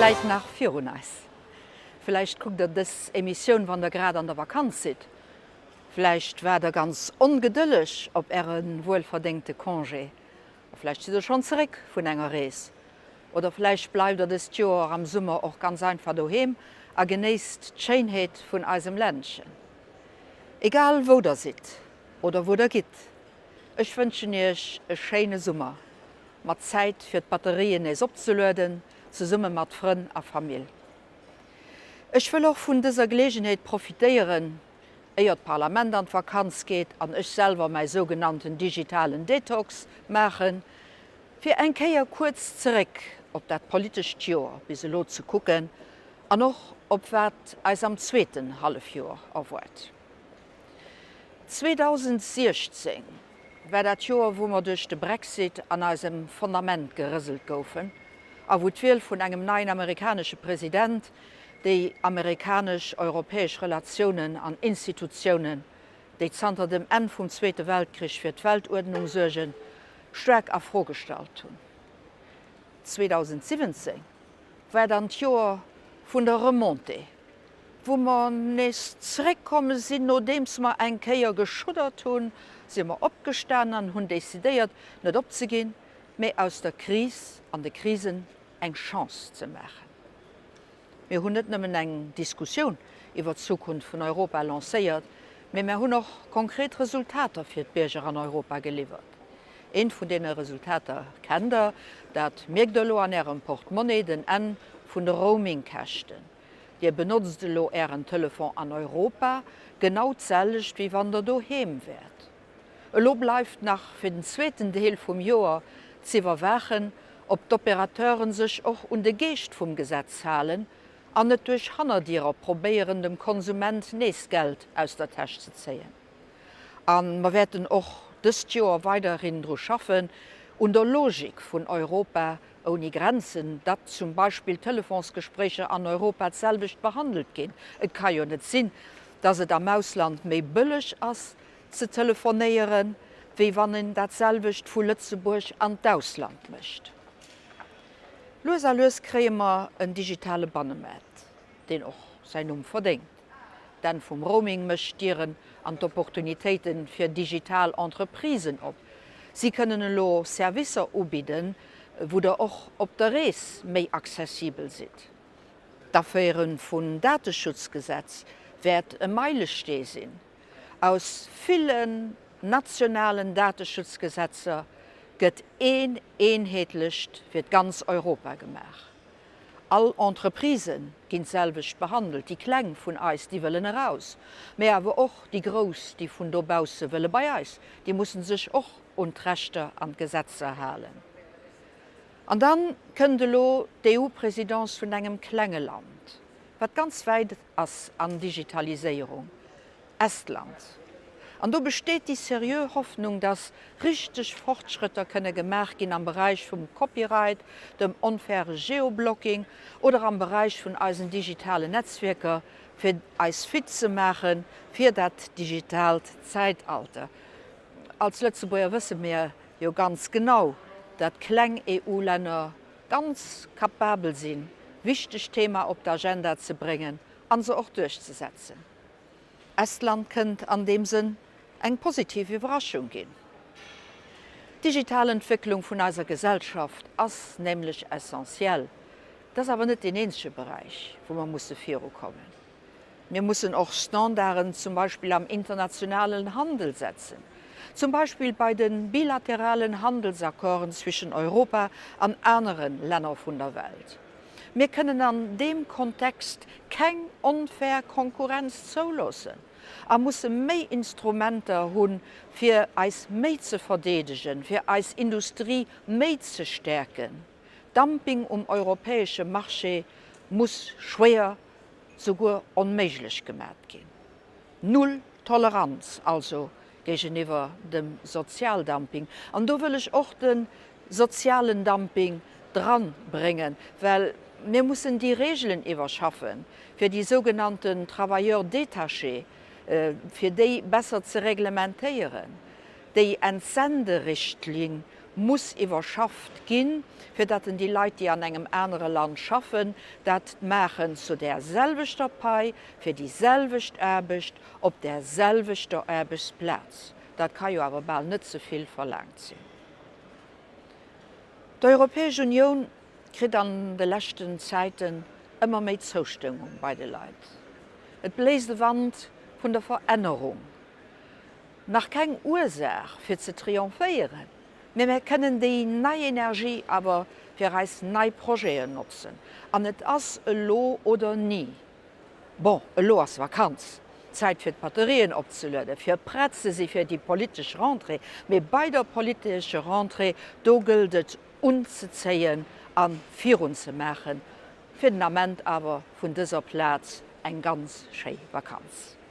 läit nach virun eis. Vläicht kuckt der dës Emissioun, wann der grad an der Vakanz sidd. Vläicht waart der ganz ongedëlleg op äre wuelverdéngte Congé. A vläicht sidd der schonn zeréck vun enger Rees. Oder vläicht bleift der dëst Joer am Summer och ganz einfach doheem a genéisst d'Schéinheet vun eisem Ländchen. Egal wou der sidd oder wou der gitt, ech wënschen iech e schéine Summer mat Zäit fir d'Batterien nees opzelueden, zesumme mat Frënn a Famill. Ech wëll och vun dëser Geleegenheet profitéieren, éier d'Parlament an d'Vakanz geet an ech selwer mäi sougenannten digitalen Detox maachen, fir eng Kéier kuerz zeréck op dat politescht Joer bis elo ze kucken an och op wat eis am zweeten Hallefjoer erwaart. 2016 war dat Joer, wou mer duerch de Brexit an eisem Fondament gerëselt goufen a wou d'Wiel vun engem neien amerikanesche President déi amerikanesch-europäesch Relatiounen an Institutiounen, déi zanter dem Enn vum Zweete Weltkrich fir d'Weltuerdnung suergen, staark a Fro gestallt hunn. 2017 war dann d'Joer vun der Remontée, wou mer nees zeréckkomme sinn, nodeems mer eng Kéier geschuddert hunn, si mer opgestanen an hunn decidéiert, net opzeginn, mee aus der Kris an de Krisen eng Chance ze maachen. Mir hunn net nëmmen eng Diskussioun iwwer d'Zukunft vun Europa lancéiert, mee mer hunn och konkret Resultater fir d'Bierger an Europa geliwwert. Eent vun deene Resultater kennt Der, dat mierkt Der elo an Ärem Portemonnaie, den Enn vun de Roamingkäschten. Dir benotzt elo Ären Telefon an Europa genau d'selwecht wéi wann Der doheem wäert. Elo bleift nach fir den zweeten Deel vum Joer z'iwwerwaachen, ob d'Opérateuren sech och un de Geescht vum Gesetz halen an net duerch Hannerdierer probéieren dem Konsument nees Geld aus der Täsch ze zéien. A mer wäerten och dëst Joer weiderhin dru schaffen, un der Logik vun Europa ouni Grenzen, datt zum Beispill Telefonsgespréicher an Europa d'selwecht behandelt ginn. Et ka jo net sinn, datt et am Ausland méi bëlleg ass ze telefonéieren, wéi wann een dat selwecht vu Lëtzebuerg an d'Ausland mécht. Lues a lues kréie mer en digitale Bannemaart, deen och säin Numm verdéngt. D'Enn vum Roaming mécht d'Dieren an d'Opportunitéite fir digital Entreprisen op. Si kënnen elo Servicer ubidden, wou der och op der Rees méi accessibel sidd. D'Aféiere vun Dateschutzgesetz wäert e Meilestee sinn. Aus villen nationalen Dateschutzgesetzer gëtt een eenheetlecht fir d'ganz Europa gemaach. All Entreprisë ginn d'selwecht behandelt, déi kleng vun eis, déi wëllen eraus, mä awer och déi grouss, déi vun dobausse wëlle bei eis, déi mussen sech och un d'Rechter an d'Gesetzer halen. An da kënnt elo d'EU-Présidence vun engem klenge Land, wat ganz wäit ass an Digitaliséierung, Estland. An do besteet déi seriö Hoffnung, dass richteg Fortschrëtter kënne gemaach ginn am Beräich vum Copyright, dem onfaire Geoblocking oder am Beräich vun eisen digitalen Netzwierker, fir eis fit ze maache fir dat digitaalt Zäitalter. Als Lëtzebuerger wësse mir jo ganz genau, dat kleng EU-Länner ganz kapabel sinn, wichteg Thema op d'Agenda ze bréngen a se och duerchzesetzen. Estland kënnt an deem Sënn eng positiv Iwwerraschung ginn. D'digital Entwécklung vun eiser Gesellschaft ass nämlech essentiell. Et ass awer net deen eenzege Beräich, wou mer musse virukommen. Mir mussen och Standarden zum Beispill am internationalen Handel setzen, zum Beispill bei de bilateralen Handelsaccorden zwischen Europa an anere Länner vun der Welt. Mir kënnen an deem Kontext keng onfair Konkurrenz zouloossen a musse méi Instrumenter hunn, fir eis méi ze verdeedegen, fir eis Industrie méi ze stäerken. Dumping um europäesche Marché muss schwéier, souguer onméiglech gemat ginn. Null Toleranz also géigeniwwer dem Sozialdumping. An do wëll ech och de sozialen Dumping dran bréngen, well mir mussen déi Regelen iwwerschaffen, fir déi sougenannten Travailleurs détachés, fir déi besser ze reglementéieren. Déi Entsenderichtlinn. muss iwwerschafft ginn, fir datt en déi Leit, déi an engem anere Land schaffen, dat maachen zu där selwechter Pai, fir déi selwecht Aarbecht, op där selwechter Aarbechtsplaz. Dat ka jo awer bal net ze vill verlaangt sinn. D'Europäesch Unioun kritt an de leschten Zäiten ëmmer méi Zoustëmmung bei de Leit. Et bléist e Wand vun der Verännerung. Nach keng Ursaach fir ze triomphéieren, mee mär kënnen déi nei Energie awer fir eis nei Projeten notzen. An et ass elo oder ni. Bon, elo ass Vakanz, Zäit fir d'Batterien opzelueden, fir prett ze si fir déi politesch Rentrée. Mee bei der politesche Rentrée, do gëllt et unzezéien a virunzemaachen. Fir den Ament awer vun dëser Plaz eng ganz schéi Vakanz.